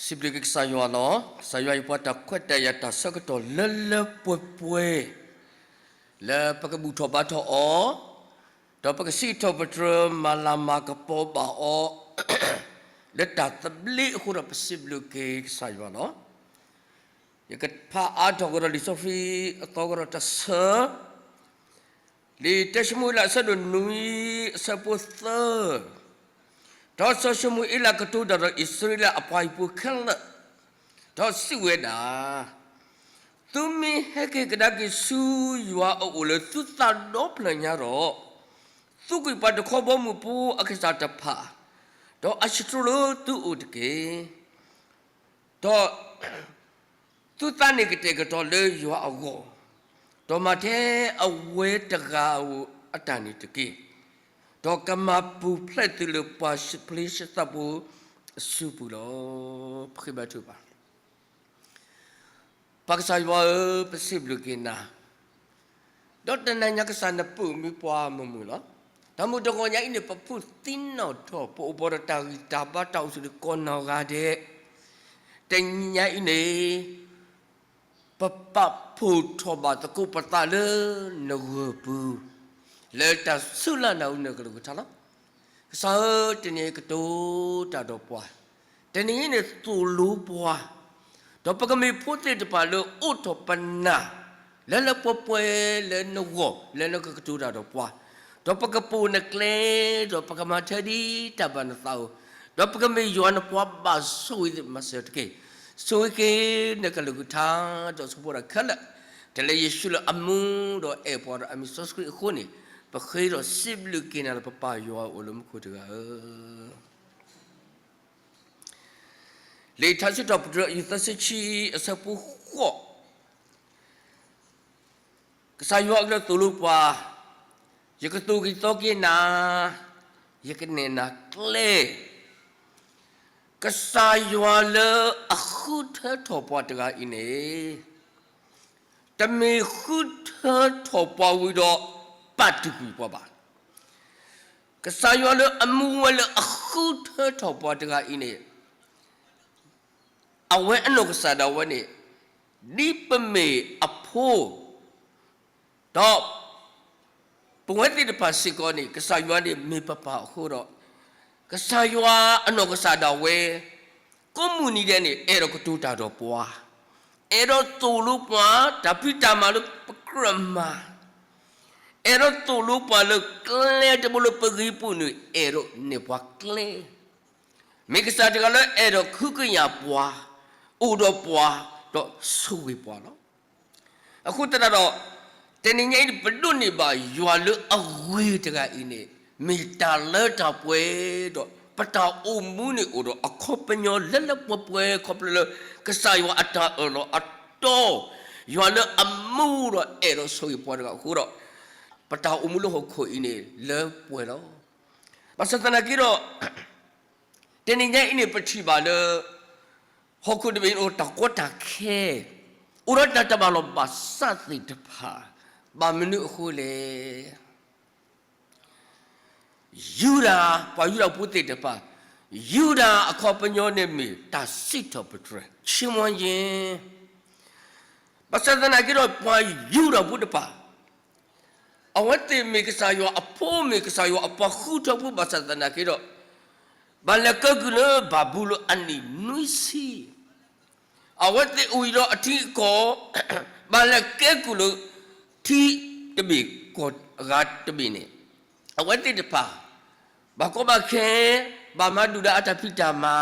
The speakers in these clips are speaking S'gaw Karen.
စံးဘျုးက့ၤကစၢ်ယွၤလီၤ. ကစၢ်ယွၤအံၤပှၤတၢ်ခွဲးတၢ်ယာ်တၢ်ဆၢကတီၢ်လၢလၢပှဲၤပှဲၤ လၢပကဘူၣ်ထီၣ်ဘါထီၣ်အီၤ, ဒီးပကစံးထီၣ်ပတြၢၤမၤလၤမၤကပီၤဘၣ်အီၤ လၢတၢ်သဘျ့အဃိဒီး ပစံးဘျုးက့ၤကစၢ်ယွၤလီၤ. ယကဖးအါထီၣ်ကဒီးလံာ်စီဆှံအသီကဒီးတဆၢ လံာ်တၢၡမူၤအ့လးအဆၢဒိၣ်နွံအဆၢဖိသၢ, ဒီးစီၤၡမူၤအ့လးကတိၤတၢ်ဒီးအံၣ်စရ့လးအပှၤဟံၣ်ဖိခဲလၢာ်, ဒီးစံးဝဲဒၣ်, သုမ့ၢ်ဟဲက့ၤကဒါက့ၤဆူယွၤအအိၣ်လၢသုသးဒီဖျၢၣ်ညါဒီး, သူကွံာ်ပှၤတခီဘီမုၢ်ဖိအကစၢ်တဖၣ်, ဒီးအဆှၢလၢသုအိၣ်တက့ၢ်. ဒီး သုသးန့ၣ်ကတဲာ်ကတီၤလၢယွၤအဂီၢ်, ဒီးမၤထဲအဝဲတဂၤဧိၤအတၢ်န့ၣ်တက့ၢ်. ဒီးကမၤပူၤဖျဲးသုလၢပှၤပျ့ၤသးဖိအစုပူၤလီၤ. ပဃ့ဘါထုကဖၣ်. ပၢ်ကစၢ်ယွၤဧၢ, ပစံးဘျုးက့ၤနၤ, ဒီးတနၤညါကစၢ်နပာ်မူပှၤမုာ်မုာ်လီၤ. တၢ်မုၢ်တဂီၤညါအံၤန့ၣ် ပဖုသံနီၣ်ထီၣ် ပအိၣ်ဘှီၣ်ဒီးတၢ်ဂံၢ်တၢ်ဘါတၢ်အိၣ်ဆူၣ်တကိးနီၢ်ဂၤဒဲး, တနံၤညါအံၤန့ၣ် ပပာ်ဖှိၣ်ထီၣ်ဘၣ်သကိးပသးလၢနဂီၢ်ပူၤ, လၢတၢ်ဆူၣ်လၢ်နၢ်ဟူနကလုၢ်ကထါလီၤ. ကစၢ်ဧၢ, တနံၤအံၤကတိၤတၢ်ဒီးပှၤ, တနံၤအံၤန့ၣ်သိၣ်လိပှၤ, ဒီးပကမ့ၢ်ဖိသ့ၣ်တဖၣ်လၢအိးထီၣ်ပနၢ် လၢလၢပှဲၤပှဲၤလၢနဂီၢ် လၢနကကတိၤတၢ်ဒီးပှၤ, ဒီးပကပိာ်နကျဲ, ဒီးပကမၤထဲဒ်တၢ်ဘၣ်နသးဧိၤ, ဒီးပကမ့ၢ်ယွၤနပှၤဘၣ်ဆိၣ်ဂ့ၤသ့ၣ်မၤစၢၤတက့ၢ်. ဆိၣ်ဂ့ၤက့ၤနကလုၢ်ကထါ ဒီးဆိၣ်ဂ့ၤပှၤတၢ်ခဲလၢာ်, တၢ်လၢယ့ၣ်ၡူးလၢအမူဒီးအဲၣ်ပှၤဒီးအမံၤစီဆှံအဃိန့ၣ်, ပဃ့ဒီးစံးဘျုးက့ၤနၤလၢပပၢ်ယွၤအိၣ်လၢမူခိၣ်တဂၤဧၢ. လံာ်ထါစံးထီၣ်ပတြၢၤ အယူၢ်သၢဆံခံ အဆၢဖိဃိး, ကစၢ်ယွၤအကလုၢ်သိၣ်လိပှၤ, ယကသိၣ်က့ၤသီက့ၤနၤ, ယကနဲၣ်နၤကျဲ. ကစၢ်ယွၤလၢအဃုထၢထီၣ်ပှၤတဂၤအံၤန့ၣ် တမ့ၢ်ဃုထၢထီၣ်ပှၤဝံၤဒီးပာ်တ့ၢ်ကွံာ်ပှၤဘၣ်. ကစၢ်ယွၤလၢအမူဝဲလၢအဃုထၢထီၣ်ပှၤတဂၤအံၤန့ၣ်, အဝဲအနီၢ်ကစၢ်ဒၣ်ဝဲန့ၣ်, ဒ်ပမ့ၢ်အဖိ, ဒီးပဝဲသ့ၣ်တဖၣ်စ့ၢ်ကီးန့ၣ် ကစၢ်ယွၤန့ၣ်မ့ၢ်ပပၢ်အဃိဒီး, ကစၢ်ယွၤအနီၢ်ကစၢ်ဒၣ်ဝဲ ကိးမုၢ်နံၤဒဲးန့ၣ် အဲၣ်ဒိးကတိၤတၢ်ဒီးပှၤ, အဲၣ်ဒိးသိၣ်လိပှၤ တၢ်ဖံးတၢ်မၤလၢပကြၢးမၤ, အဲၣ်ဒိးသိၣ်လိပှၤလၢကျဲတဘိလၢပဂံၢ်ပူၤန့ၣ် အဲၣ်ဒိးနဲၣ်ပှၤကျဲ, မ့ၢ်ကစၢ်တဂၤလၢအဲၣ်ဒိးဃုကညးပှၤ, အိၣ်ဒီးပှၤ, ဒီးဆိၣ်ဂ့ၤပှၤလီၤ. အဃိသတးဒီး, တနံၤညါအံၤ ပဒိးန့ၢ်ဘၣ်ယွၤလၢအဂ့ၤတဂၤအံၤန့ၣ်, မ့ၢ်တၢ်လၢတၢ်ပှဲၤဒီး ပတၢ်အိၣ်မူန့ၣ်အိၣ်ဒီးအခီပညီလၢလၢပှဲၤပှဲၤခီဖျိလၢ ကစၢ်ယွၤအတၢ်အၢၣ်လီၤအတီ, ယွၤလၢအမူဒီးအဲၣ်ဒိးဆိၣ်ဂ့ၤပှၤတဂၤအဃိဒီး, ပတၢ်အိၣ်မူလၢဟီၣ်ခိၣ်အံၤန့ၣ်လၢပှဲၤလီၤ. ဘၣ်ဆၣ်သနာ်က့ဒီး, တနံၤညါအံၤန့ၣ် ပထံၣ်ဘၣ်လၢ ဟီၣ်ခိၣ်တဘ့ၣ်န့ၣ်အိၣ်တၢ်ကီတၢ်ခဲ, အိၣ်ဒီးတၢ်တဘၣ်လိာ်ဘၣ်စးသ့ၣ်တဖၣ်, ဘၣ်မနုၤအဃိလဲၣ်. ယူဒၤ, ပှၤယူဒၤဖိသ့ၣ်တဖၣ်, ယူဒၤအခီပညီန့ၣ်မ့ၢ်တၢ်စံးထီၣ်ပတြၢၤ, ချီးမွမ်းခြင်း, ဘၣ်ဆၣ်သနာ်က့ဒီး ပှၤယူဒၤဖိတဖၣ် အဝဲသ့ၣ်မ့ၢ်ကစၢ်ယွၤအဖိ မ့ၢ်ကစၢ်ယွၤအပှၤဃုထၢဖိဘၣ်ဆၣ်သနာ်က့ဒီး, ဘၣ်လဲၤကဲကုၢ်လၢဘၤဘူလိၣ်အနံၣ်နွံဆံ, အဝဲသ့ၣ်အိၣ်ယံၤဒီးအထံအကီၢ်, ဘၣ်လဲၤကဲကုၢ်လၢထံတဘ့ၣ်ကီၢ်အဂၤတဘ့ၣ်န့ၣ်, အဝဲသ့ၣ်တဖၣ် ဘၣ်ကီဘၣ်ခဲ, ဘၣ်မၤဒုၣ်ဒါအတၢ်ဖံးတၢ်မၤ,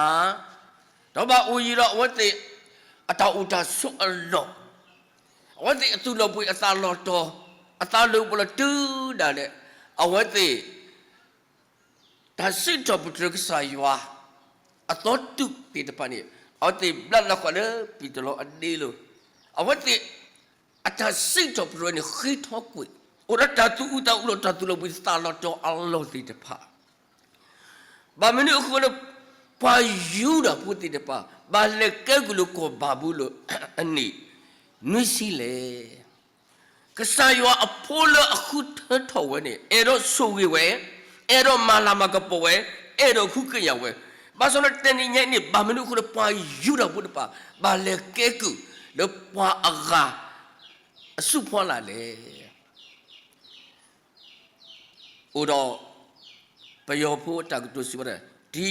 ဒီးဘၣ်အိၣ်ယံၤဒီးအဝဲသ့ၣ်အတၢ်အိၣ်တၢ်ဆိးအလီၢ်, အဝဲသ့ၣ်အသူၣ်လီၤဘှံးအသးလီၤတီၤ, အသးလၢပှဲၤလီၤတုၤဒၣ်လဲာ်, အဝဲသ့ၣ် တၢ်စံးထီၣ်ပတြၢၤကစၢ်ယွၤ အသီတူၢ်သ့ၣ်တဖၣ်န့ၣ်, အဝဲသ့ၣ်ဘျးလီၤဃာ်လၢပံၢ်တလီၤအဒ့လီၤ. အဝဲသ့ၣ် အတၢ်စံးထီၣ်ပတြၢၤန့ၣ်ဃ့ထီကွံာ်, အိၣ်ဒီးတၢ်သူၣ်အုးသးအုးဒီးတၢ်သူၣ်လီၤဘှံးသးလီၤတီၤအလီၢ်သ့ၣ်တဖၣ်, ဘၣ်မနုၤအဃိလၢ ပှၤယူဒၤဖိသ့ၣ်တဖၣ် ဘၣ်လဲၤကဲကုၢ်လၢကီၢ်ဘၤဘူလိၣ်အနံၣ်နွံဆံလဲၣ်. ကစၢ်ယွၤအဖိလၢအဃုထၢထီၣ်ဝဲန့ၣ် အဲၣ်ဒိးဆိၣ်ဂ့ၤဝဲ, အဲၣ်ဒိးမၤလၤမၤကပီၤဝဲ, အဲၣ်ဒိးဃုကညးဝဲ, ဘၣ်ဆၣ်ဒီးတနံၤညါအံၤန့ၣ် ဘၣ်မနုၤအဃိလၢပှၤယူဒၤဖိတဖၣ် ဘၣ်လဲၤကဲကုၢ်လၢပှၤအဂၤအစုဖီလာ်လဲၣ်. အိၣ်ဒီးပယီၤဖိအတၢ်ကတိၤစံးဝဲဒၣ်, ဒီ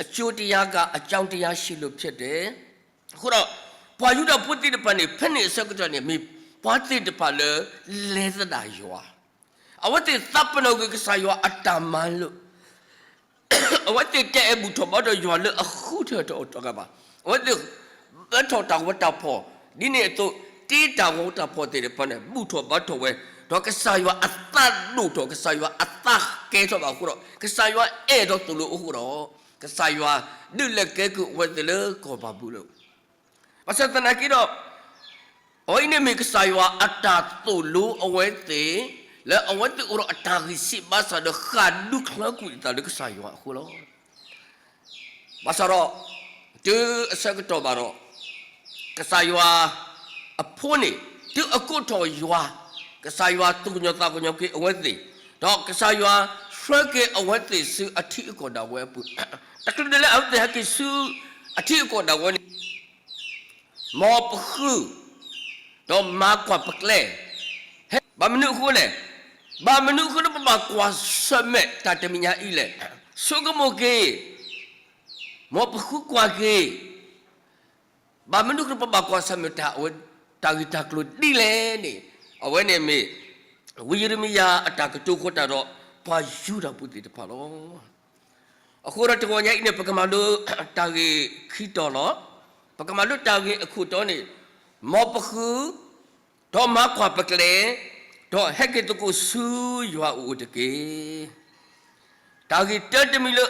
အကျိုးတရားက အကြောင်းတရားရှိလို့ဖြစ်တယ်. အဃိဒီး ပှၤယူဒၤဖိသ့ၣ်တဖၣ်န့ၣ် ဖဲန့ၣ်အဆၢကတီၢ်န့ၣ် မ့ၢ်ပှၤသ့ၣ်တဖၣ်လၢလဲၤသဒၣ်ယွၤ, အဝဲသ့ၣ်သးပနီၣ်ကွံာ်ကစၢ်ယွၤအတၢ်မၤလိာ် အဝဲသ့ၣ်တအဲၣ်ဘူၣ်ထီၣ်ဘါထီၣ်ယွၤလၢအဃုထၢထီၣ်အီၤတဂၤဘၣ်. အဝဲသ့ၣ်ဘါထီၣ်တၢ်ဂီၤတၢ်ဖီၣ် ဒ်န့ၣ်အသိး တ့တၢ်ဂီၤတၢ်ဖီၣ်သ့ၣ်တဖၣ်န့ၣ် ဘူၣ်ထီၣ်ဘါထီၣ်ဝဲ, ဒီးကစၢ်ယွၤအသးဒိၣ်ထီၣ် ကစၢ်ယွၤအသးကဲထီၣ်ဘၣ်အဃိဒီး ကစၢ်ယွၤအဲၣ်ဒိးသိၣ်လိအဃိဒီး ကစၢ်ယွၤဒုးလဲၤကဲကုၢ်အဝဲသ့ၣ်လၢကီၢ်ဘၤဘူလိၣ်. ဘၣ်ဆၣ်သနာ်က့ဒီး အဝဲအံၤန့ၣ်မ့ၢ်ကစၢ်ယွၤအတၢ်သိၣ်လိအဝဲသ့ၣ် လၢအဝဲသ့ၣ်အိၣ်ဒီးအတၢ်ဂံၢ်စၢ်ဘါစၢ်ဒီးဃၣ်ဒူချၢကွံာ်အသးလၢကစၢ်ယွၤအဃိလီၤ. ဘၣ်ဆၣ်ဒီး တုၤအဆၢကတီၢ်ဘၣ်ဒီး ကစၢ်ယွၤအဖိန့ၣ် တုၤအကိးထီၣ်ယွၤ, ကစၢ်ယွၤသူၣ်ကညီၤသးကညီၤက့ၤအဝဲသ့ၣ်, ဒီးကစၢ်ယွၤဆှၢက့ၤအဝဲသ့ၣ်ဆူအထံအကီၢ်ဒၣ်ဝဲအပူၤ, တချုးဒၣ်လၢအဝဲသ့ၣ်ဟဲက့ၤဆူအထံအကီၢ်ဒၣ်ဝဲန့ၣ် မ်ပဃု ဒီးမၤကွၢ်ပကျဲ, ဘၣ်မနုၤအဃိလဲၣ်, ဘၣ်မနုၤအဃိလၢပဘၣ်ကွၢ်ဆၢၣ်မဲာ်တၢ်တမံၤညါအံၤလဲၣ်. ဆိကမိၣ်က့ၤ, မ်ပဃုကွၢ်က့ၤ, ဘၣ်မနုၤအဃိလၢပဘၣ်ကွၢ်ဆၢၣ်မဲာ်တၢ်အဝဲ တၢ်ဂ့ၢ်တၢ်ကျိၤဒ်လဲၣ်န့ၣ်, အဝဲန့ၣ်မ့ၢ် ဝံယံးရမံယၤအတၢ်ကတိၤဃီတၢ်ဒီး ပှၤယူဒၤဖိသ့ၣ်တဖၣ်လီၤ. အဃိဒီးတဂီၤညါအံၤန့ၣ် ပကမၤလိတၢ်ဂ့ၢ်ခံတီၤလီၤ. ပကမၤလိတၢ်ဂ့ၢ်အခိၣ်တီန့ၣ်, မ်ပဃု, ဒီးမၤကွၢ်ပကျဲ, ဒီးဟဲက့ၤသကိးဆူယွၤအအိၣ်တက့ၢ်. တၢ်ဂ့ၢ်တၢတမံၤလၢ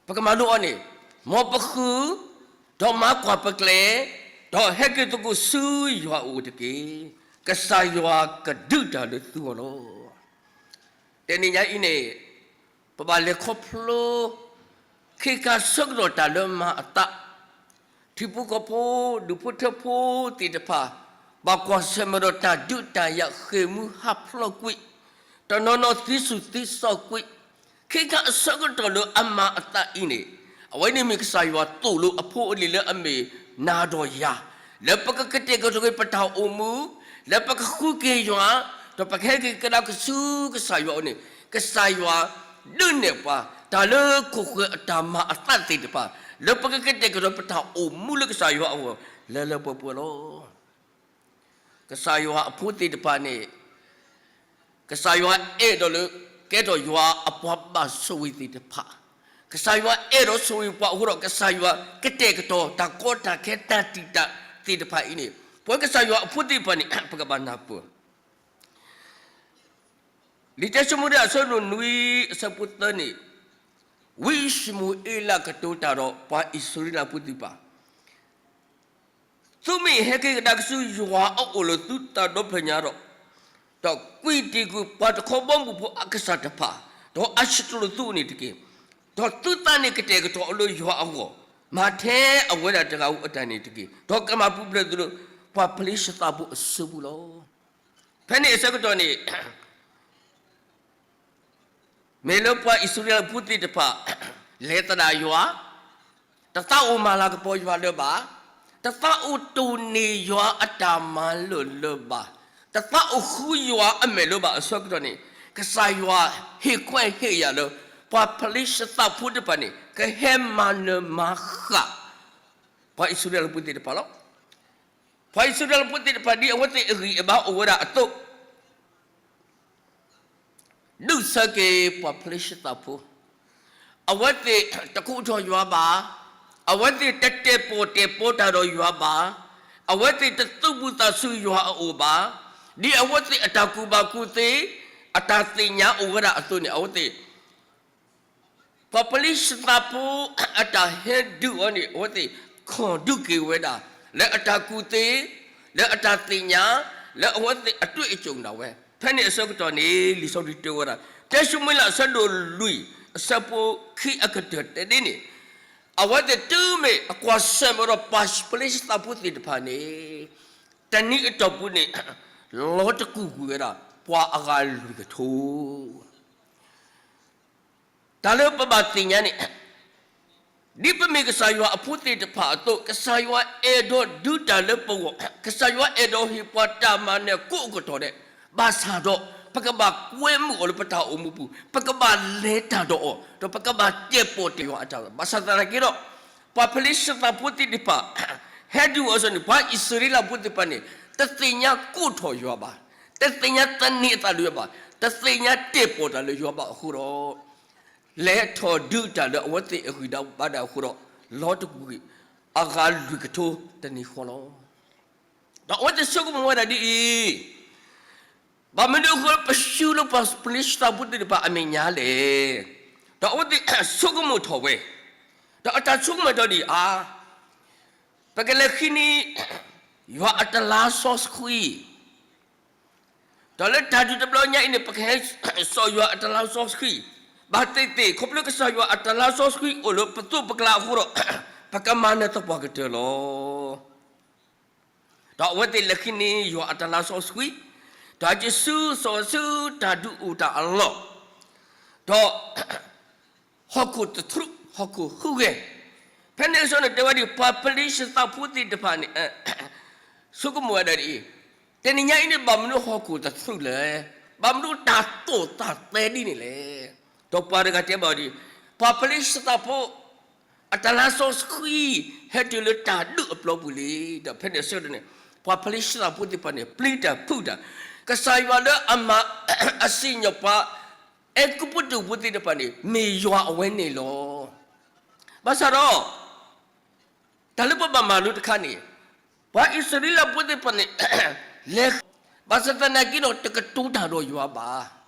ပကမၤလိအီၤန့ၣ်, မ်ပဃု, ဒီးမၤကွၢ်ပကျဲ, ဒီးဟဲက့ၤသကိးဆူယွၤအအိၣ်တက့ၢ်. ကစၢ်ယွၤကဒုးတၢ်လၢသုဂီၢ်လီၤ. တနံၤညါအံၤန့ၣ် ပဘၣ်လဲၤခီဖျိ ခ့ခါဆၢကတီၢ်တၢ်လၢမၤအသး ထံဖိကီၢ်ဖိ ဒူၣ်ဖိထၢဖိသ့ၣ်တဖၣ် ဘၣ်ကွၢ်ဆၢၣ်မဲာ်ဒီးတၢ်ဒုးတၢ်ယၤ ဃ့ၢ်မှံဟးဖျိးကွံာ်, တနီၤနီၤသံဆူၣ်သံစီၤကွံာ်, ခ့ခါအဆၢကတီၢ်လၢအမၤအသးအံၤန့ၣ်, အဝဲန့ၣ်မ့ၢ်ကစၢ်ယွၤသိၣ်လိအဖိအလံၤလၢအမ့ၢ်နၤဒီးယၤ, လၢပကကတဲာ်ကတီၤက့ၤပတၢ်အိၣ်မူ, လၢပကဃုက့ၤယွၤ, ဒီးပကဟဲက့ၤကဒါက့ၤဆူကစၢ်ယွၤအအိၣ်န့ၣ်, ကစၢ်ယွၤ ဒုးနဲၣ်ပှၤ တၢ်လၢခိၣ်ဃၢၤအတၢ်မၤအသးသ့ၣ်တဖၣ် လၢပကကတဲာ်ကတီၤပတၢ်အိၣ်မူလၢကစၢ်ယွၤအဂီၢ် လၢလၢပှဲၤပှဲၤလီၤ. ကစၢ်ယွၤအဖိသ့ၣ်တဖၣ်န့ၣ်, ကစၢ်ယွၤအဲၣ်ဒိးလၢ ကဲထီၣ်ယွၤအပှၤဘၣ်ဆိၣ်ဂ့ၤသ့ၣ်တဖၣ်, ကစၢ်ယွၤအဲၣ်ဒိးဆိၣ်ဂ့ၤပှၤအဃိဒီး ကစၢ်ယွၤကတဲာ်ကတီၤတၢ်ကီတၢ်ခဲတၢ်တံာ်တာ်သ့ၣ်တဖၣ်အံၤန့ၣ်, ပဝဲကစၢ်ယွၤအဖိသ့ၣ်တဖၣ်န့ၣ် ပကဘၣ်နၢ်ပၢၢ် လံာ်တၢၡမူၤအ့လးအဆၢဒိၣ်နွံအဆၢဖိသၢန့ၣ်, ဝံယၡမူၤအ့လးကတိၤတၢ်ဒီးပှၤအံၣ်စရ့လးဖိသ့ၣ်တဖၣ်, သုမ့ၢ်ဟဲက့ၤကဒါက့ၤဆူယွၤအအိၣ်လၢသုသးဒီဖျၢၣ်ညါဒီး, ဒီးကွံာ်တ့ၢ်ကွံာ်ပှၤတခီဘီမုၢ်ဖိအကစၢ်တဖၣ်, ဒီးအဆှၢတလိာ်သုအိၣ်န့ၣ်တက့ၢ်. ဒီးသုသးန့ၣ်ကတဲာ်ကတီၤအီၤလၢယွၤအဂီၢ်, မၤထဲအဝဲဒၣ်တဂၤဧိၤအတၢ်န့ၣ်တက့ၢ်. ဒီးကမၤပူၤဖျဲးသုလၢ ပှၤဖလ့ၡသးဖိအစုပူၤလီၤ. ဖဲန့ၣ်အဆၢကတီၢ်န့ၣ် မ့ၢ်လၢပှၤအံၣ်စရ့လးဖိသ့ၣ်တဖၣ် လဲၤသဒၣ်ယွၤ, တသးအိၣ်မၤလၤကပီၤယွၤလၢၤဘၣ်, တသးအိၣ်တိၢ်န့ၢ်ယွၤအတၢ်မၤလိာ်လၢၤဘၣ်, တသးအိၣ်ဃုယွၤအမဲာ်လၢၤဘၣ်အဆၢကတီၢ်န့ၣ်, ကစၢ်ယွၤဟ့ၣ်ခွဲးဟ့ၣ်ယာ်လၢ ပှၤဖလ့ၡသးဖိတဖၣ်န့ၣ် ကဟဲမၤနၢၤမၤဃၣ် ပှၤအံၣ်စရ့လးဖိသ့ၣ်တဖၣ်လီၤ. ပှၤအံၣ်စရ့လးဖိသ့ၣ်တဖၣ် ဒ်အဝဲသ့ၣ်အဂံၢ်အဘါအိၣ်ဝဲဒၣ်အသိး ဒုးဆၢက့ၤပှၤဖလ့ၡသးဖိ, အဝဲသ့ၣ်တကိးထီၣ်ယွၤဘၣ်, အဝဲသ့ၣ်တတဲာ်ပီၣ်တဲာ်ပီတၢ်ဒီးယွၤဘၣ်, အဝဲသ့ၣ်တသူၣ်ဘုၣ်သးဆူယွၤအအိၣ်ဘၣ်, ဒ်အဝဲသ့ၣ်အတၢ်ကူၣ်ဘၣ်ကူၣ်သ့, အတၢ်သ့ၣ်ညါအိၣ်ဝဲဒၣ်အသိးန့ၣ် အဝဲသ့ၣ် ပှၤဖလ့ၡသးဖိအတၢ်ဟဲဒုးအီၤန့ၣ် အဝဲသ့ၣ်ခီၣ်ဒုးက့ၤဝဲဒၣ် လၢအတၢ်ကူၣ်သ့, လၢအတၢ်သ့ၣ်ညါ, လၢအဝဲသ့ၣ်အတွေ့အကြုံဒၣ်ဝဲ. ဖဲန့ၣ်အဆၢကတီၢ်န့ၣ် လံာ်စီဆှံတဲဝဲဒၣ် တၢၡမူၤအ့လးအဆၢဒိၣ်လွံၢ် အဆၢဖိခံအကတၢၢ်တဲဒ်န့ၣ်, အဝဲသ့ၣ်တုၤမ့ၢ်အကွၢ်ဆၢၣ်မဲာ်ဒီးပှၤဖလ့ၡသးဖိသ့ၣ်တဖၣ်န့ၣ်, တနံၤအတီၢ်ပူၤန့ၣ် လီၤတကူၣ်ကွံာ်ဝဲဒၣ် ပှၤအဂၤလွံၢ်ကထိ တၢ်လၢပဘၣ်သ့ၣ်ညါန့ၣ် ဒ်ပမ့ၢ်ကစၢ်ယွၤအဖိသ့ၣ်တဖၣ်အသိး, ကစၢ်ယွၤအဲၣ်ဒိးဒုးတၢ်လၢပဂီၢ်, ကစၢ်ယွၤအဲၣ်ဒိးဟ့ၣ်ပှၤတၢ်မၤနၢၤကိးကတီၢ်ဒဲး, ဘၣ်ဆၣ်ဒီး ပကဘၣ်ကွဲမုာ်အီၤလၢပတၢ်အိၣ်မူပူၤ, ပကဘၣ်လဲၤတၢ်ဒီးအီၤ, ဒီးပကဘၣ်တဲာ်ပီၣ်တဲာ်ယွၤအတၢ်, ဘၣ်ဆၣ်သနာ်က့ဒီး ပှၤဖလ့ၡသးဖိသ့ၣ်တဖၣ် ဟဲတုၤအီၤအသိးန့ၣ် ပှၤအံၣ်စရ့လးဖိသ့ၣ်တဖၣ်န့ၣ် တသ့ၣ်ညါကိးထီၣ်ယွၤဘၣ်, တသ့ၣ်ညါသန့ၤအသးဒီးယွၤဘၣ်, တသ့ၣ်ညါတဲာ်ပီၣ်တၢ်လၢယွၤဘၣ်အဃိဒီး လဲၤထီၣ်ဒုးတၢ်လၢအဝဲသ့ၣ်အဂံၢ်ဒၣ်ဘါဒၣ်အဃိဒီး လီၤတကကွံာ် အဂၤလွံၢ်ကထိတနံၤဃီလီၤ. ဒီးအဝဲသ့ၣ်ဆိကမိၣ်ဝဲဒၣ်ဒ်အံၤ, ဘၣ်မနုၤအဃိလၢပစုလၢပှၤဖလ့ၡသးဖိသ့ၣ်တဖၣ်အမဲာ်ညါလဲၣ်. ဒီးအဝဲသ့ၣ်ဆိကမိၣ်ထီၣ်ဝဲ, ဒီးအတၢ်ဆိကမိၣ်ထီၣ်ဒ်အံၤ, ပကလဲၤဃုန့ၢ် ယွၤအတလါစီဆှံ ဒီးလၢတၢ်ဒုးတဘျီညါအံၤန့ၣ် ပကဟဲစိာ်ယွၤအတလါစီဆှံ ဘၣ်သ့ၣ်သ့ၣ် ခီဖျိကစၢ်ယွၤအတလါစီဆှံအိၣ်လၢပသိးပကျါအဃိဒီး ပကမၤနၢၤသပှၢ်ကတၢၢ်လီၤ. ဒီးအဝဲသ့ၣ်လဲၤဃုန့ၢ်ယွၤအတလါစီဆှံ, ဒီးယ့ၣ်ၡူးစိာ်ဆူတၢ်ဒုးအိၣ်တၢ်အလီၢ်, ဒီး ဟီၣ်ခိၣ်တထြူး ဟီၣ်ခိၣ်ဟူးဂဲၤ, ဖဲန့ၣ်အဆၢန့ၣ် တဲဝဲဒ်အံၤ ပှၤဖလ့ၡသးဖိသ့ၣ်တဖၣ်န့ၣ် ဆိကမိၣ်ဝဲဒၣ်ဒ်အံၤ, တနံၤညါအံၤန့ၣ် ဘၣ်မနုၤဟီၣ်ခိၣ်တထြူးလဲၣ်, ဘၣ်မနုၤတၢ်တိာ်တၢ်သဲဒ်န့ၣ်လဲၣ်. ဒီးပှၤတဂၤတဲဘၣ်ဒ်အံၤ, ပှၤဖလ့ၡသးဖိ အတလါစီဆှံ ဟဲတုၤလၢတၢ်ဒုးအပျီပူၤလံ. ဒီးဖဲန့ၣ်အဆၢကတီၢ်န့ၣ် ပှၤဖလ့ၡသးဖိသ့ၣ်တဖၣ်န့ၣ် ပျံၤတၢ်ဖုးတၢ်, ကစၢ်ယွၤလၢအမၤ အစံၣ်ညီၣ်ပှၤ အဲၤကူပတူးဖိသ့ၣ်တဖၣ်န့ၣ် မ့ၢ်ယွၤအဝဲန့ၣ်လီၤ. ဘၣ်ဆၣ်ဒီး တၢ်လၢပဘၣ်မၤလိတခါန့ၣ်, ပှၤအံၣ်စရ့လးဖိသ့ၣ်တဖၣ်န့ၣ် လဲၤ ဘၣ်ဆၣ်သနာ်က့ဒီး တကတိၤတၢ်ဒီးယွၤဘၣ်.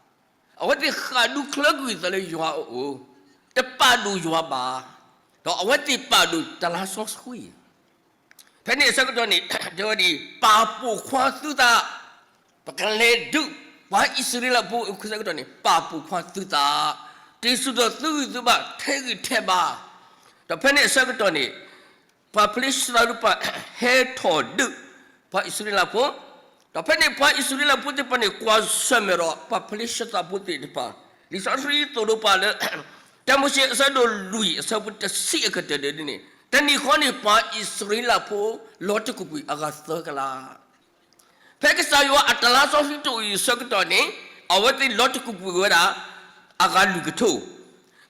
အဝဲသ့ၣ်ဃၣ်ဒူချၢကွံာ်အသးလၢယွၤအအိၣ်, တပာ်ဒိၣ်ယွၤဘၣ်, ဒီးအဝဲသ့ၣ်ပာ်ဒိၣ်တလါစီဆှံ ဖဲန့ၣ်အဆၢကတီၢ်န့ၣ် တဲဝဲဒ်အံၤ, ပာ်ဖှိၣ်ခွါသုသး, ပကလဲၤဒုး ပှၤအံၣ်စရ့လးဖိအဆၢကတီၢ်န့ၣ် ပာ်ဖှိၣ်ခွါသုသး, တ့ၢ်ဆူၣ်ထီၣ်သုဂံၢ်သုဘါထဲဂံၢ်ထဲဘါ. ဒီးဖဲန့ၣ်အဆၢကတီၢ်န့ၣ် ပှၤဖလ့ၡသးဖိသ့ၣ်တဖၣ် ဟဲထီၣ်ဒုး ပှၤအံၣ်စရ့လးဖိ, ဒီးဖဲန့ၣ်ပှၤအံၣ်စရ့လးဖိသ့ၣ်တဖၣ်န့ၣ် ကွၢ်ဆၢၣ်မဲာ်ဒီးပှၤဖလ့ၡသးဖိသ့ၣ်တဖၣ်, လံာ်စီဆှံသိၣ်လိပှၤလၢ တၢမိၤၡ့အဆၢဒိၣ်လွံၢ်အဆၢဖိတဆံအကတၢၢ်ဒဲးန့ၣ်, တနံၤဃီန့ၣ် ပှၤအံၣ်စရ့လးဖိ လီၤတကကွံာ်အဂၤသၢကလး ဖဲကစၢ်ယွၤအတလါစီဆှံတအိၣ်အံၤအဆၢကတီၢ်န့ၣ် အဝဲသ့ၣ်လီၤတကကွံာ်ဝဲဒၣ် အဂၤလွံၢ်ကထိ,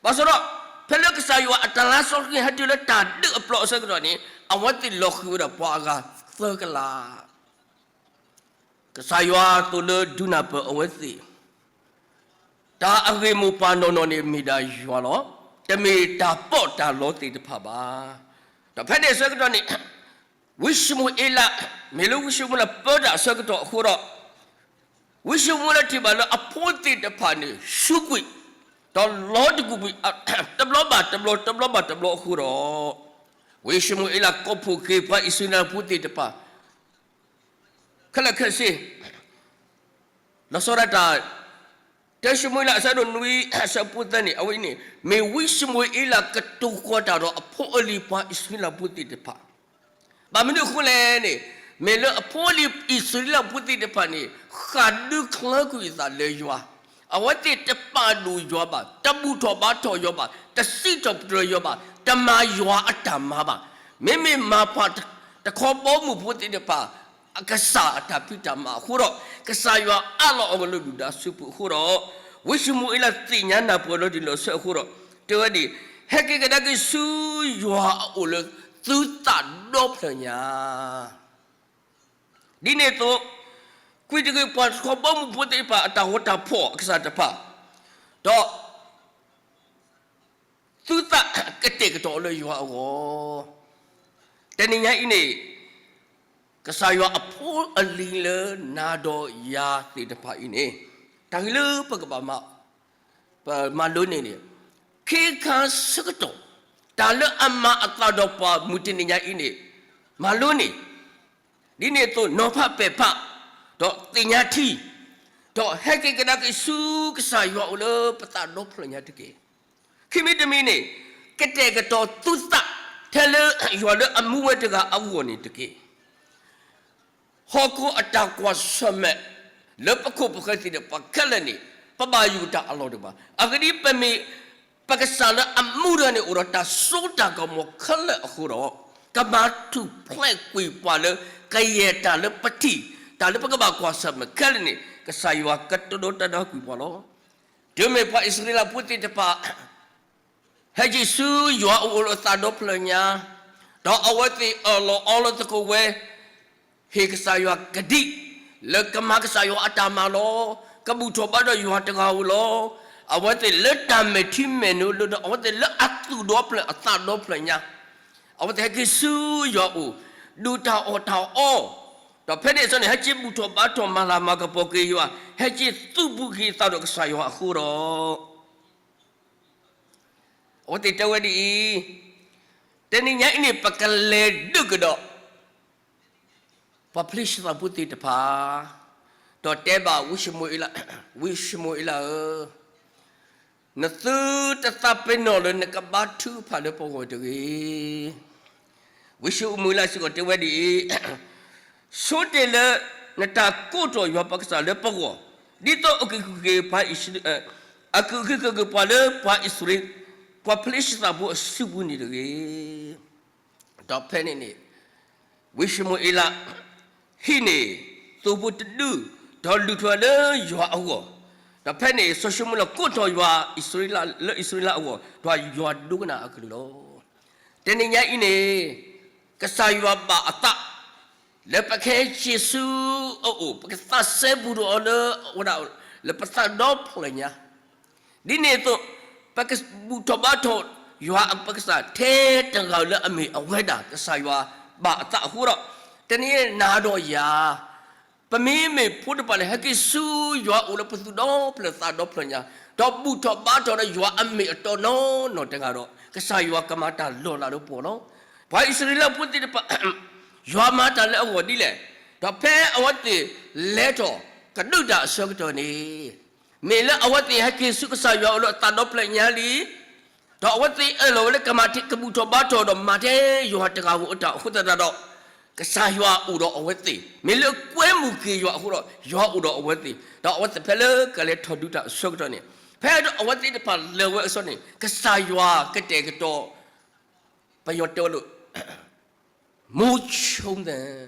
ဘၣ်ဆၣ်ဒီး ဖဲလၢကစၢ်ယွၤအတလါစီဆှံဟဲတုၤလၢတၢ်ဒုးအပျီအဆၢကတီၢ်န့ၣ် အဝဲသ့ၣ်လီၤဃံၤဝဲဒၣ်ပှၤအဂၤသၢကလး ကစၢ်ယွၤသိၣ်လၢဒုးနၢ်ပၢၢ်အဝဲသ့ၣ်, တၢ်အဂ့ၢ်မိၢ်ပှၢ်နီၢ်နီၢ်န့ၣ် မ့ၢ်ဒၣ်ယွၤလီၤ. တမ့ၢ်တၢ်ပီးတၢ်လီသ့ၣ်တဖၣ်ဘၣ်. ဒီးဖဲန့ၣ်အဆၢကတီၢ်န့ၣ် ဝံၡမူၤအ့လး, မ့ၢ်လၢဝံၡမူၤအ့လးပၢတၢ်အဆၢကတီၢ်အဃိဒီး ဝံၡမူၤအ့လးထံၣ်ဘၣ်လၢအဖိသ့ၣ်တဖၣ်န့ၣ် ဆူးကွံာ်, ဒီးလီၤတကကွံာ် တဘျီဘၣ်တဘျီ တဘျီဘၣ်တဘျီအဃိဒီး, ဝံၡမူၤအ့လးကိးဖှိၣ်က့ၤပှၤအံၣ်စရ့လးဖိသ့ၣ်တဖၣ် ခဲလၢာ်ခဲဆ့ လီၤဆီဒၣ်တၢ်, တၢၡမူၤအ့လးအဆၢဒိၣ်နွံအဆၢဖိသၢန့ၣ် အဝဲအံၤန့ၣ် မ့ၢ်ဝံၡမူၤအ့လးကတိၤဃီၤတၢ်ဒီးအဖိအလံၤပှၤအံၣ်စရ့လးဖိသ့ၣ်တဖၣ်, ဘၣ်မနုၤအဃိလဲၣ်န့ၣ်, မ့ၢ်လၢအဖိအလံၤအံၣ်စရ့လးဖိသ့ၣ်တဖၣ်န့ၣ် ဃၣ်ဒူချၢကွံာ်အသးလၢယွၤ, အဝဲသ့ၣ်တပာ်ဒိၣ်ယွၤဘၣ်, တဘူၣ်ထီၣ်ဘါထီၣ်ယွၤဘၣ်, တစံးထီၣ်ပတြၢၤယွၤဘၣ်, တမၤယွၤအတၢ်မၤဘၣ်. မ့မ့ၢ်မၤပှၤတခီဘီမုၢ်ဖိသ့ၣ်တဖၣ် အကစၢ်အတၢ်ဖံးတၢ်မၤအဃိဒီး, ကစၢ်ယွၤအးလီၤအီၤလၢဒုၣ်ဒါစုပူၤအဃိဒီး, ဝံၡမူၤအ့လးသ့ၣ်ညါနၢ်ပၢၢ်လၢဒ်လီၤဆီအဃိဒီး, တဲဝဲဒ်အံၤ, ဟဲက့ၤကဒါက့ၤဆူယွၤအအိၣ်လၢသုသးဒီဖျၢၣ်ညါ ဒ်န့ၣ်အသိး, ကွံာ်တဂ့ၤပှၤတခီဘီမုၢ်ဖိသ့ၣ်တဖၣ်အတၢ်ဂီၤတၢ်ဖီၣ်အကစၢ်တဖၣ်, ဒီး သုသးကတဲာ်ကတီၤလၢယွၤအဂီၢ်, တနံၤညါအံၤန့ၣ်, ကစၢ်ယွၤအဖိအလံၤလၢနၤဒီးယၤသ့ၣ်တဖၣ်အံၤန့ၣ်, တၢ်ဂ့ၢ်လၢပကဘၣ်မၤ, ပမၤလိန့ၣ်န့ၣ်, ခ့ခါဆၢကတီၢ်, တၢ်လၢအမၤအသးဒီးပှၤမုၢ်တနံၤညါအံၤန့ၣ်, မၤလိန့ၣ်, ဒ်န့ၣ်အသိးနီၤဖးပဲာ်ဖး, ဒီးသ့ၣ်ညါထံ, ဒီးဟဲက့ၤကဒါက့ၤဆူကစၢ်ယွၤအအိၣ်လၢပသးဒီဖျၢၣ်ညါတက့ၢ်. ခံမံၤတမံၤန့ၣ်, ကတဲာ်ကတီၤသုသး, ထဲလၢယွၤလၢအမူဝဲတဂၤအဂီၢ်န့ၣ်တက့ၢ်. ဟီၣ်ခိၣ်အတၢ်ကွၢ်ဆၢၣ်မဲာ်, လၢပခိၣ်ပဃၢၤသ့ၣ်တဖၣ်ခဲလၢာ်န့ၣ်, ပဘၣ်ယိၣ်တၢ်အလီၢ်တအိၣ်ဘၣ်. အဂ့ၢ်ဒ်အံၤပမ့ၢ် ပကစၢ်လၢအမူဒါန့ၣ် အိၣ်ဒီးတၢ်စိတၢ်ကမီၤခဲလၢာ်အဃိဒီး, ကမၤထူၣ်ဖျဲးကွံာ်ပှၤလၢ ကယဲၢ်တၢ်လၢပထံၣ်, တၢ်လၢပကဘၣ်ကွၢ်ဆၢၣ်မဲာ်ခဲလၢာ်န့ၣ် ကစၢ်ယွၤကတိၤဒိတၢ်ဒီးကွံာ်ပှၤလီၤ. တုၤမ့ၢ်ပှၤအံၣ်စရ့လးဖိသ့ၣ်တဖၣ် ဟဲက့ၤဆူယွၤအအိၣ်လၢအသးဒီဖျၢၣ်ညါ, ဒီးအဝဲသ့ၣ်အၢၣ်လီၤအီလီၤသကိးဝဲ, ဟ့ၣ်ကစၢ်ယွၤကဒံ, လၢကမၤကစၢ်ယွၤအတၢ်မၤလီၤ, ကဘူၣ်ထီၣ်ဘါထီၣ်ယွၤတဂၤဧိၤလီၤ. အဝဲသ့ၣ်လၢတၢ်မဲာ်ထံမဲာ်နိလၢဒီး အဝဲသ့ၣ်လၢအသူၣ်ဒီဖျၢၣ်အသးဒီဖျၢၣ်ညါ, အဝဲသ့ၣ်ဟဲက့ၤဆူယွၤအအိၣ်, ဒုၣ်တၢ်အီၣ်တၢ်အီ, ဒီးဖဲန့ၣ်အဆၢန့ၣ် ဟဲက့ၤဘူၣ်ထီၣ်ဘါထီၣ်မၤလၤမၤကပီၤက့ၤယွၤ, ဟဲက့ၤသူၣ်ပူၤက့ၤအသးဒီးကစၢ်ယွၤအဃိဒီး အဝဲသ့ၣ်တဲဝဲဒ်အံၤ, တနံၤညါအံၤန့ၣ် ပကလဲၤဒုးကဒီး ပှၤဖလ့ၡသးဖိသ့ၣ်တဖၣ်, ဒီးတဲဘၣ်ဝံၡမူၤအ့လး, ဝံၡမူၤအ့လးဧၢ, နသုတသးပ့ၤနီၣ်လၢနကဘါထုကဖၣ်လၢပဂီၢ်တဂ့ၤ. ဝံၡမူၤအ့လးစ့ၢ်ကီးတဲဝဲဒ်အံၤ, ဆိတ့ၢ်လၢနတၢ်ကိးထီၣ်ယွၤပကစၢ်လၢပဂီၢ်, ဒ်သိးအကဂုာ်က့ၤပှၤအံၣ်စရ့လး, အကဂုာ်က့ၤပှၤလၢပှၤအံၣ်စရ့လး, ပှၤဖလ့ၡသးဖိအစုပူၤန့ၣ်တဂ့ၤ. ဒီးဖဲန့ၣ်န့ၣ် ဝံၡမူၤအ့လး ဟံးန့ၢ်သိဖိတဒု, ဒီးလုၢ်ထီၣ်လၢယွၤအဂီၢ်, ဒီးဖဲန့ၣ် စီၤၡမူၤအ့လးကိးထီၣ်ယွၤအံၣ်စရ့လး လၢအံၣ်စရ့လးအဂီၢ်, ဒီးယွၤဒိကနၣ်အကလုၢ်လီၤ. တနံၤညါအံၤန့ၣ် ကစၢ်ယွၤဘၣ်အသး လၢပကဟဲက့ၤဆူအအိၣ်, ပကသးစဲဘူးဒီးအီၤလၢဝဲဒၣ် လၢပသးဒီဖျၢၣ်ညါ ဒ်န့ၣ်အသိး ပကဘူၣ်ထီၣ်ဘါထီၣ်ယွၤအပကစၢ်ထဲတဂၤလၢအမ့ၢ်အဝဲဒၣ် ကစၢ်ယွၤဘၣ်အသးအဃိဒီး, တနံၤအံၤနၤဒီးယၤ ပမ့မ့ၢ်ဖိတဖၣ်န့ၣ် ဟဲက့ၤဆူယွၤအအိၣ်လၢပသူၣ်ဒီဖျၢၣ်သးဒီဖျၢၣ်ညါ, ဒီးဘူၣ်ထီၣ်ဘါထီၣ်ဒီးယွၤအမ့ၢ်အတီနီၢ်နီၢ်တဂၤဒီး ကစၢ်ယွၤကမၤတၢ်လီၤလးလၢပဂီၢ်လီၤ. ပှၤအံၣ်စရ့လးဖိသ့ၣ်တဖၣ် ယွၤမၤတၢ်လၢအဂီၢ်ဒ်လဲၣ်, ဒီးဖဲအဝဲသ့ၣ်လဲၤထီၣ်ကဒုးတၢ်အဆၢကတီၢ်န့ၣ် မ့ၢ်လၢအဝဲသ့ၣ်ဟဲက့ၤဆူကစၢ်ယွၤအအိၣ်လၢအသးဒီဖျၢၣ်ညါလံ, ဒီးအဝဲသ့ၣ်အၢၣ်လီၤဝဲလၢကမၤထံ ကဘူၣ်ထီၣ်ဘါထီၣ်ဒီးမၤထဲယွၤတဂၤဧိၤအတၢ်အဃိသတးဒီး, ကစၢ်ယွၤအိၣ်ဒီးအဝဲသ့ၣ်, မ့ၢ်လၢကွဲမုာ်က့ၤယွၤအဃိဒီး ယွၤအိၣ်ဒီးအဝဲသ့ၣ်, ဒီးအဝဲသ့ၣ်ဖဲလၢကလဲၤထီၣ်ဒုးတၢ်အဆၢကတီၢ်န့ၣ်, ဖဲအဝဲသ့ၣ်တဖၣ်လဲၤဝဲအဆၢန့ၣ် ကစၢ်ယွၤကတဲာ်ကတီၤ ပယီၤတဲဝဲလၢ မူဆိ,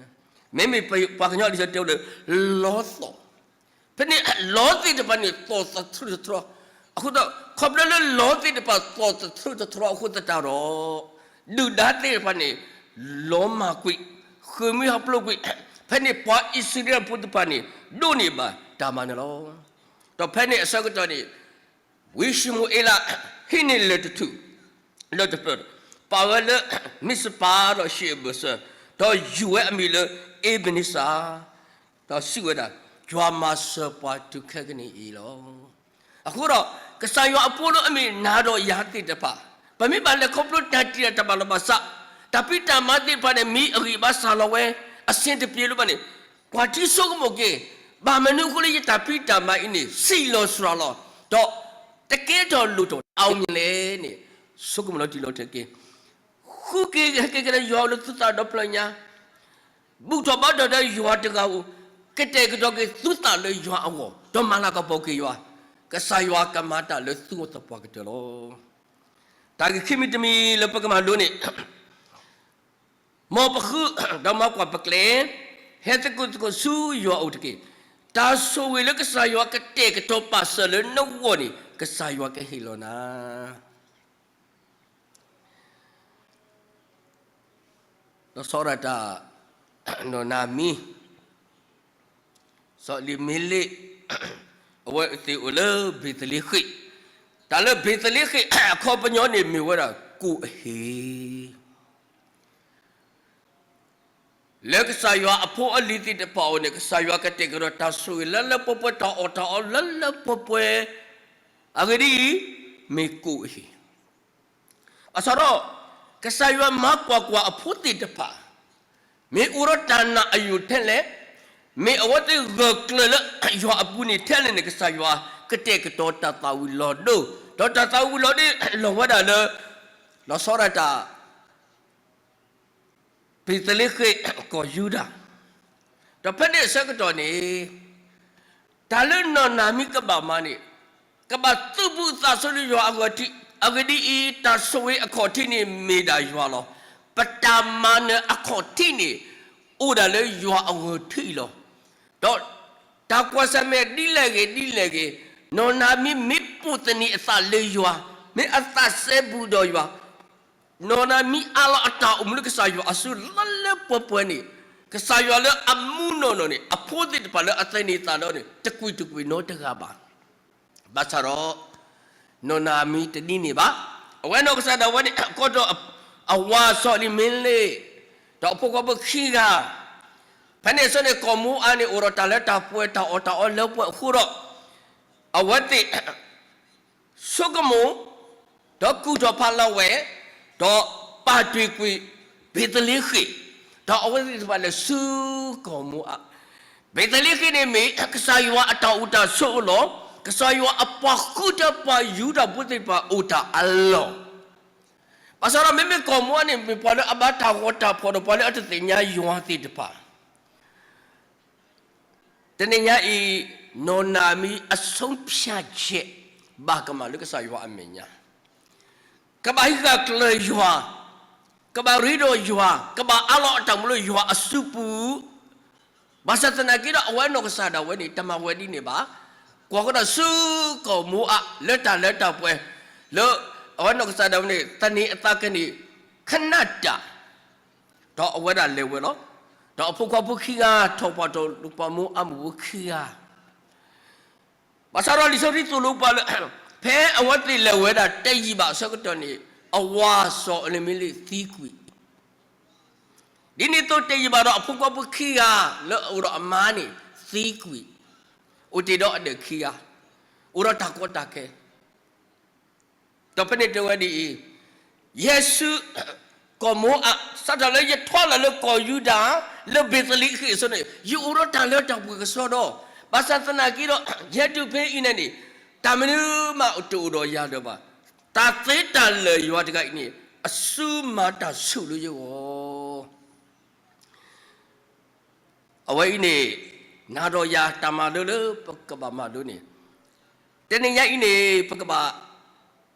မ့မ့ၢ်ပှၤကညီလံာ်စီဆှံတဲဝဲလၢ လီသီၣ်, ဖဲန့ၣ်လီသ့ၣ်တဖၣ်န့ၣ် သီၣ်သထြုးသထြီ, အဃိသတး ခီဖျိလၢလီသ့ၣ်တဖၣ်သီၣ်သထြုးသထြီအဃိသတးဒီး ဒုၣ်ဒါသ့ၣ်တဖၣ်န့ၣ် လီမၢ်ကွံာ်, ဃုာ်မံဟးဖျိးကွံာ်, ဖဲန့ၣ်ပှၤအံၣ်စရ့လးဖိသ့ၣ်တဖၣ်န့ၣ် ဒိးန့ၢ်ဘၣ်တၢ်မၤနၢၤလီၤ. ဒီးဖဲန့ၣ်အဆၢကတီၢ်န့ၣ် ဝံၡမူၤအ့လး ဟံးန့ၢ်လၢၢ်တထူၣ် လၢၢ်တဖျၢၣ်, ပာ်ဝဲလၢမံးစပၤဒီးဟံးအဘၢၣ်စၢၤ, ဒီးယူၤဝဲအမံၤလၢအ့းဘနံးစၢ်, ဒီးစံးဝဲဒၣ်, ယွၤမၤစၢၤပှၤတုၤခဲကနံၣ်အံၤလီၤ. အဃိဒီး ကစၢ်ယွၤအဖိလၢအမ့ၢ်နၤဒီးယၤသ့ၣ်တဖၣ်, ပမ့ၢ်ဘၣ်လဲၤခီဖျိတၢ်တံာ်တာ်တၢ်ဘၣ်လီၤဘၣ်စး, တၢ်ဖံးတၢ်မၤသ့ၣ်တဖၣ်န့ၣ် မ့ၢ်အဂံၢ်ဘါစၢ်လီၤဝဲ အဆင်တပြေလၢၤဘၣ်န့ၣ်, ကွၢ်ထံဆိကမိၣ်က့ၤ, ဘၣ်မနုၤအဃိလၢယတၢ်ဖံးတၢ်မၤအံၤန့ၣ် စံၣ်လီၤစှၤလီၤ, ဒီးတကဲထီၣ်လိၣ်ထီၣ် အါမံၤလဲၣ်န့ၣ်, ဆိကမိၣ်လီၤတံၢ်လီၤဆဲးက့ၤ, ဃုက့ၤဟဲက့ၤကဒါယွၤလၢသုသးဒီဖျၢၣ်ညါ, ဘူၣ်ထီၣ်ဘါထီၣ်ဒီးယွၤတဂၤဧိၤ, ကတဲာ်ကတီၤက့ၤသုသးလၢယွၤအဂီၢ်, ဒီးမၤလၤကပီၤက့ၤယွၤ, ကစၢ်ယွၤကမၤတၢ်လၢသုဂီၢ်သပှၢ်ကတၢၢ်လီၤ. တၢ်ဂ့ၢ်ခံမံၤတမံၤလၢပကမၤလိန့ၣ်, မ်ပဃု, ဒီးမၤကွၢ်ပကျဲ, ဟဲသကိးသကိးဆူယွၤအအိၣ်တက့ၢ်. တၢ်ဆိၣ်ဂ့ၤလၢကစၢ်ယွၤကတဲာ်ကတီၤပာ်စၢၤလၢနဂီၢ်န့ၣ် ကစၢ်ယွၤကဟ့ၣ်လီၤနၤ. လီၤဆီဒၣ်တၢ်, နီၢ်နၤမံ, စီၤအလံၤမ့လ့း, အဝဲသ့ၣ်အိၣ်လၢဘ့းသလ့ဃ့ၣ်, တၢ်လၢဘ့းသလ့ဃ့ၣ်အခီပညီန့ၣ်မ့ၢ်ဝဲဒၣ် ကိၣ်အဟ့ၣ် လၢကစၢ်ယွၤအဖိအလံၤသ့ၣ်တဖၣ်အအိၣ်န့ၣ် ကစၢ်ယွၤကတဲာ်ကတီၤတၢ်ဆိၣ်ဂ့ၤလၢလၢပှဲၤပှဲၤ တၢ်အီၣ်တၢ်အီလၢလၢပှဲၤပှဲၤ, အဂ့ၢ်ဒ်အံၤ, မ့ၢ်ကိၣ်အဟ့ၣ်. ဘၣ်ဆၣ်ဒီး, ကစၢ်ယွၤမၤကွၢ်ကွၢ်အဖိသ့ၣ်တဖၣ်, မ့ၢ်အိၣ်ဒီးတၢ်နာ်အယိာ်ထဲလဲၣ်, မ့ၢ်အဝဲသ့ၣ်ဂၢၢ်ကျၢၤလၢယွၤအပူၤန့ၣ်ထဲလဲၣ်န့ၣ် ကစၢ်ယွၤကတဲာ်ကတီၤတၢ်သးဝံၤလီၤဒိ, ဒီးတၢ်သးဝံၤလီၤဒိလီၤဝဲဒၣ်လၢ လီၤဆီဒၣ်တၢ် ဘ့းသလ့ဃ့ၣ်ကီၢ်ယူဒၤ, ဒီးဖဲန့ၣ်အဆၢကတီၢ်န့ၣ်, တၢ်လၢနီၢ်နၤမံကဘၣ်မၤန့ၣ်, ကဘၣ်သူၣ်ပူၤသးဆူၣ်လၢယွၤအဂီၢ်ထံး, အဂ့ၢ်ဒ်အံၤ, တၢ်ဆိၣ်ဂ့ၤအခီၣ်ထံးန့ၣ်မ့ၢ်ဒၣ်ယွၤလီၤ. ပတၢ်မၤနၢၤအခီၣ်ထံးန့ၣ် အိၣ်ဒၣ်လၢယွၤအဂီၢ်ထံးလီၤ. ဒီးတၢ်ကွၢ်ဆၢၣ်မဲာ်ဒ်လဲၣ်ဂ့ၤဒ်လဲၣ်ဂ့ၤ, နီၢ်နၤမံမ့ၢ်ပိာ်သနံးအသးလၢယွၤ, မ့ၢ်အသးစဲဘူးဒီးယွၤ, နီၢ်နၤမံအးလီၤအတၢ်အိၣ်မူလၢကစၢ်ယွၤအစု လၢလၢပှဲၤပှဲၤန့ၣ်, ကစၢ်ယွၤလၢအမူနီၢ်နီၢ်န့ၣ် အဖိသ့ၣ်တဖၣ်လၢအသန့ၤသးဒီးန့ၣ် တကွံာ်တကွံာ်နီတဂၤဘၣ်. ဘၣ်ဆၣ်ဒီး နီၢ်နၤမံတဒ်န့ၣ်ဘၣ်. အဝဲနီၢ်ကစၢ်ဒၣ်ဝဲန့ၣ် ကိးထီၣ်အဝၤစီၤအလံၤမ့လ့း ဒီးအဖိခွါဖိခံဂၤ, ဖဲန့ၣ်အဆၢန့ၣ် ကီၢ်မိအးန့ၣ် အိၣ်ဒီးတၢ်လၢတၢ်ပှဲၤ တၢ်အီၣ်တၢ်အီလၢပှဲၤအဃိဒီး အဝဲသ့ၣ် ဆိကမိၣ် ဒီးကူၣ်ထီၣ်ဖးလီၤဝဲ, ဒီးပာ်တ့ၢ်ကွံာ်ဘ့းသလ့ဃ့ၣ်, ဒီးအဝဲသ့ၣ်တဖၣ်လဲၤဆူကီၢ်မိအး. ဘ့းသလ့ဃ့ၣ်န့ၣ်မ့ၢ် ကစၢ်ယွၤအတၢ်အိၣ်တၢ်ဆိးအလီၢ်, ကစၢ်ယွၤအပှၤဃုထၢပှၤယူဒၤဖိသ့ၣ်တဖၣ်အိၣ်တၢ်အလီၢ်. ဘၣ်ဆၣ်ဒီးမ့မ့ၢ်ကီၢ်မိအးန့ၣ် မ့ၢ်ပှၤလၢအဘါတၢ်ဂီၤတၢ်ဖီၣ်ဒီးပှၤလၢအတသ့ၣ်ညါယွၤသ့ၣ်တဖၣ် တနံၤညါအံၤ နီၢ်နၤမံအဆုံးဖြတ်ချက် ဘၣ်ကမၣ်လၢကစၢ်ယွၤအမဲာ်ညါ, ကဘၣ်ဟံးဃာ်ကျၢၤယွၤ, ကဘၣ်ရ့ဒီးယွၤ, ကဘၣ်အးလီၤအတၢ်မူလၢယွၤအစုပူၤ, ဘၣ်ဆၣ်သနာ်က့ဒီး အဝဲနီၢ်ကစၢ်ဒၣ်ဝဲန့ၣ် တမၤဝဲဒ်န့ၣ်ဘၣ်. ကွၢ်ဃီဒီးဆူကီၢ်မိအး လၢတၢ်လၢတၢ်ပှဲၤ လၢအဝဲနီၢ်ကစၢ်ဒၣ်ဝဲန့ၣ် သန့ၤအသးကန့ၣ် ခဏတၢ် ဒီးအဝဲဒၣ်လဲၤဝဲလီၤ. ဒီးအဖိခွါဖိခံဂၤ ထီၣ်ပှၢ်ထီၣ်လၢပှၤမိအးမုၣ်ဖိခံဂၤ ဘၣ်ဆၣ်ဒီးလံာ်စီဆှံသိၣ်လိပှၤလၢ ဖဲအဝဲသ့ၣ်လဲၤဝဲဒၣ်တယံာ်ဘၣ်အဆၢကတီၢ်န့ၣ် အဝၤစီၤအလံၤမ့လ့းသံကွံာ်, ဒ်န့ၣ်အသိးတယံာ်ဘၣ်ဒီးအဖိခွါဖိခံဂၤ လၢအအိၣ်ဒီးအမါန့ၣ် သံကွံာ်, အိၣ်တ့ၢ်ဒီးအဒဲၣ်ခံဂၤ, အိၣ်ဒီးတၢ်ကီတၢ်ခဲ ဒီးဖဲန့ၣ်တဲဝဲဒ်အံၤ, ယဲၢ်ဆူကီၢ်မိအး စးထီၣ်လၢယထွါလီၤလၢကီၢ်ယူဒၤ လၢဘ့းသလ့ဃ့ၣ်အဆၢန့ၣ် ယအိၣ်ဒီးတၢ်လၢတၢ်ပှဲၤကဆှီဒီး, ဘၣ်ဆၣ်သနာ်က့ဒီး ယဟဲတုၤဖဲအံၤန့ၣ်န့ၣ် တၢ်မနုၤမးတအိၣ်ဒီးယၤလၢၤဘၣ်. တၢ်သ့တၢ်လၢာ်ယွၤတဂၤအံၤန့ၣ် အစုမၤတၢ်ဆိၣ်လၢယဂီၢ် အဝဲအံၤန့ၣ် နၤဒီးယၤတၢ်မၤလိလၢပကဘၣ်မၤလိန့ၣ်, တနံၤညါအံၤန့ၣ် ပကဘၣ်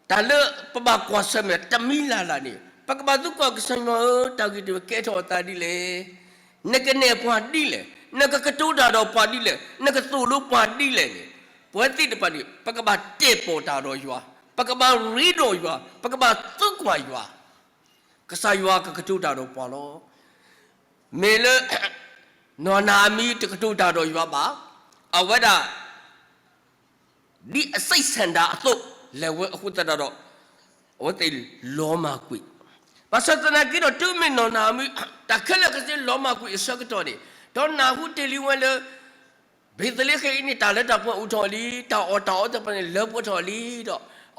တၢ်လၢပဘၣ်ကွၢ်ဆၢၣ်မဲာ်တမံၤလၢ်လၢ်န့ၣ် ပကဘၣ်သံကွၢ်ကစၢ်ယွၤဧၢ, တၢ်ဂ့ၢ်တကဲထီၣ်အသးဒ်လဲၣ်, နကနဲၣ်ပှၤဒ်လဲၣ်, နကကတိၤတၢ်ဒီးပှၤဒ်လဲၣ်, နကသိၣ်လိပှၤဒ်လဲၣ်န့ၣ်, ပဝဲသ့ၣ်တဖၣ်န့ၣ် ပကဘၣ်တဲာ်ပီၣ်တၢ်ဒီးယွၤ, ပကဘၣ်ရ့ဒီးယွၤ, ပကဘၣ်သံကွၢ်ယွၤ ကစၢ်ယွၤကကတိၤတၢ်ဒီးပှၤလီၤ. မ့ၢ်လၢ နီၢ်နၤမံတကတိၤတၢ်ဒီးယွၤဘၣ်, အဝဲဒၣ် ဒ်အစိတ်ဆန္ဒအသိး လဲၤဝဲအဃိသတးဒီး အဝဲသ့ၣ်လီၤမၢ်ကွံာ်, ဘၣ်ဆၣ်သနာ်က့ဒီး တုၤမ့ၢ်နီၢ်နၤမံ တၢ်ခဲလၢာ်ကစ့လီၤမၢ်ကွံာ်အဆၢကတီၢ်န့ၣ် ဒီးနၢ်ဟူတ့ၢ်လံဝဲလၢ ဘ့းသလ့ဃ့ၣ်အံၤန့ၣ် တၢ်လၢတၢ်ပှဲၤအိၣ်ထီၣ်လံ, တၢ်အီၣ်တၢ်အီသ့ၣ်တဖၣ်န့ၣ် လၢပှဲၤထီၣ်လံဒီး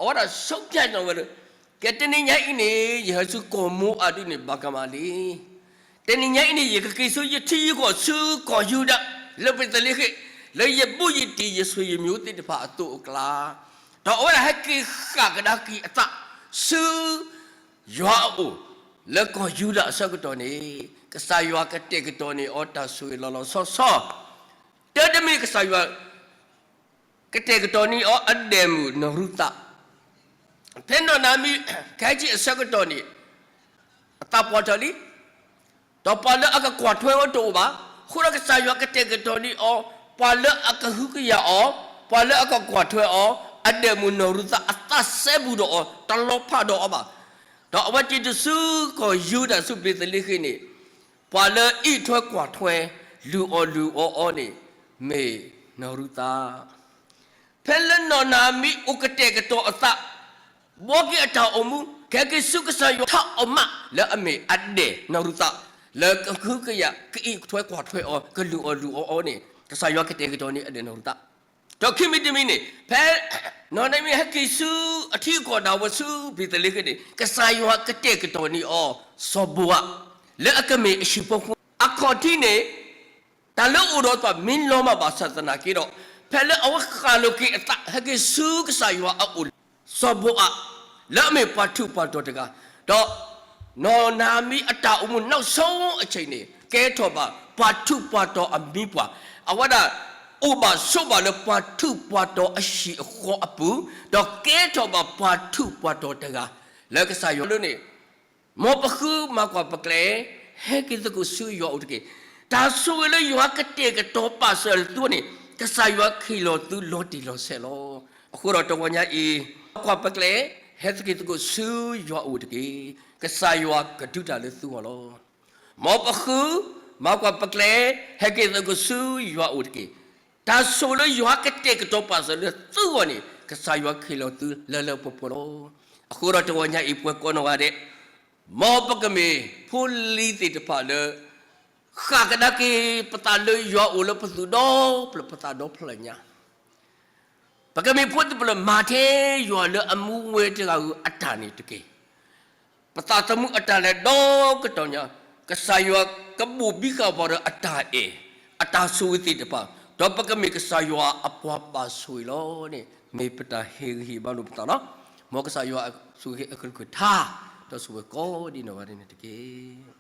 အဝဲဒၣ်ဆုံးဖြတ်လီၤဝဲလၢ ကဲတနံၤညါအံၤန့ၣ် ယဟဲဆူကီၢ်မိအးဒုန့ၣ် ဘၣ်ကမၣ်လံ. တနံၤညါအံၤန့ၣ် ယကက့ၤဆူယထံယကီၢ်ဆူကီၢ်ယူဒၤ လၢဘ့းသလ့ဃ့ၣ် လၢယဘူးယတံၢ်ယဆွေယမျိုးသ့ၣ်တဖၣ်အသိးအကျါ, ဒီးအဝဲဒၣ်ဟဲက့ၤဃၣ်ကဒါက့ၤအသးဆူ ယွၤအအိၣ် လၢကီၢ်ယူဒၤအဆၢကတီၢ်န့ၣ် ကစၢ်ယွၤကတဲာ်ကတီၤန့ၢ်အီၤတၢ်ဆိၣ်ဂ့ၤလီၤလီၤဆီဆီ တၢ်တမံၤကစၢ်ယွၤ ကတဲာ်ကတီၤန့ၢ်အီၤအဒဲးမုၣ်နီၢ်ရူၤသး, ဖဲနီၢ်နၤမံ ကဟဲက့ၤအဆၢကတီၢ်န့ၣ် အသးပှၢ်ထီၣ်လံ, ဒီးပှၤလၢအကကွၢ်ထွဲအီၤတအိၣ်ဘၣ်. အဃိဒီးကစၢ်ယွၤကတဲာ်ကတီၤန့ၢ်အီၤ ပှၤလၢအကဟုကယာ်အီၤ, ပှၤလၢအကကွၢ်ထွဲအီၤ, အဒဲးမုၣ်နီၢ်ရူၤသးအသးစဲဘူးဒီးအီၤ တလီၤဖးဒီးအီၤဘၣ်. ဒီးအဝဲက့ၤတဆူကီၢ်ယူဒၤဆူဘ့းသလ့ဃ့ၣ်န့ၣ် ပှၤလၢအအံးထွဲကွၢ်ထွဲ လုၢ်အီၣ်လုၢ်အီအီၤန့ၣ် မ့ၢ်နီၢ်ရူၤသး. ဖဲလၢနီၢ်နၤမံအိၣ်ကတဲာ်ကတီၤအသး ဘှီက့ၤအတၢ်အိၣ်မူ ကဟဲက့ၤဆူကစၢ်ယွၤထးအီၣ်မး လၢအမ့ၢ်အဒဲးနီၢ်ရူၤသး လၢကဟုကယာ် ကအံးထွဲကွၢ်ထွဲအီၤ ကလုၢ်အီၣ်လုၢ်အီအီၤန့ၣ် ကစၢ်ယွၤကတဲာ်ကတီၤန့ၢ်အဒဲးနီၢ်ရူၤသး. ဒီးခံမံၤတမံၤန့ၣ် ဖဲနီၢ်နၤမံဟဲက့ၤဆူ အထံအကီၢ်ဒၣ်ဝဲဆူဘ့းသလ့ဃ့ၣ်န့ၣ် ကစၢ်ယွၤကတဲာ်ကတီၤန့ၢ်အီၤ စီၤဘိအး လၢအကမ့ၢ်အဟံၣ်ဖိဃီဖိ အခီၣ်ထံးန့ၣ် တၢ်လၢအိၣ်ဒီးသးမ့ၢ်လီၤမၢ်ဘၣ်ဆၣ်သနာ်က့ဒီး ဖဲလၢအဝဲဃၣ်လိာ်က့ၤအသး ဟဲက့ၤဆူကစၢ်ယွၤအအိၣ် စီၤဘိအး လၢအမ့ၢ်ပှၤထူးပှၤတီၤတဂၤ, ဒီးနီၢ်နၤမံအတၢ်အိၣ်မူ နောက်ဆုံးအချိန်န့ၣ် ကဲထီၣ်ဘၣ် ပှၤထူးပှၤတီၤအမံပှၤ, အဝဲဒၣ် အိၣ်ဘၣ်ဆိးဘၣ်လၢပှၤထူးပှၤတီၤအဟံၣ်အဃီအပူၤ, ဒီးကဲထီၣ်ဘၣ်ပှၤထူးပှၤတီၤတဂၤ လၢကစၢ်ယွၤလၢန့ၣ်, မ်ပဃုမၤကွၢ်ပကျဲ, ဟဲက့ၤသကိးဆူယွၤအိၣ်တက့ၢ်. တၢ်ဆိၣ်ဂ့ၤလၢယွၤကတဲာ်ကတီၤပာ်စၢၤလၢသုအဂီၢ်န့ၣ်, ကစၢ်ယွၤခ့ၣ်လီၤသုလီၤတံၢ်လီၤဆဲးလီၤ. အဃိဒီးတဂီၤညါအံၤ, ကွၢ်ပကျဲ, ဟဲက့ၤသကိးဆူယွၤအိၣ်တက့ၢ်. ကစၢ်ယွၤကဒုးတၢ်လၢသုဂီၢ်လီၤ. မ်ပဃုမၤကွၢ်ပကျဲ, ဟဲက့ၤသကိးဆူယွၤအိၣ်တက့ၢ်. တၢ်ဆိၣ်ဂ့ၤလၢယွၤကတဲာ်ကတီၤပာ်စၢၤလၢသုဂီၢ်န့ၣ်, ကစၢ်ယွၤခ့ၣ်လီၤသုလၢလၢပှဲၤပှဲၤလီၤ. အဃိဒီးတဂီၤညါအံၤပှၤကိးနီၢ်ဂၤဒဲး, မ်ပကမ့ၢ်ဖိလံၤသ့ၣ်တဖၣ်လၢ ဃၣ်ကဒါက့ၤပသးလၢယွၤအိၣ်လၢပသူၣ်ဒီဖျၢၣ်ပသးဒီဖျၢၣ်ညါ ပကမ့ၢ်ဖိသ့ၣ်တဖၣ်လၢမၤထဲယွၤလၢအမူဝဲတဂၤဧိၤအတၢ်န့ၣ်တက့ၢ်. ပသးသမူအတၢ်လဲၤဒီကတီၢ်ညါ, ကစၢ်ယွၤကဘိၣ်ဘံဃာ်ပှၤဒီးအတၢ်အဲၣ်, အတၢ်ဆိၣ်ဂ့ၤသ့ၣ်တဖၣ်, ဒီးပကမ့ၢ်ကစၢ်ယွၤအပှၤဘၣ်ဆိၣ်ဂ့ၤလီၤန့ၣ် မ့ၢ်ပတၢ်ဟ့ၣ်ဂံၢ်ဟ့ၣ်ဘါလိာ်ပသးလီၤ. မ်ကစၢ်ယွၤဆိၣ်ဂ့ၤအကလုၢ်ကထါ, ဒီးဆိၣ်ဂ့ၤကိးဒံးနီၢ်ဂၤဒဲးန့ၣ်တက့ၢ်.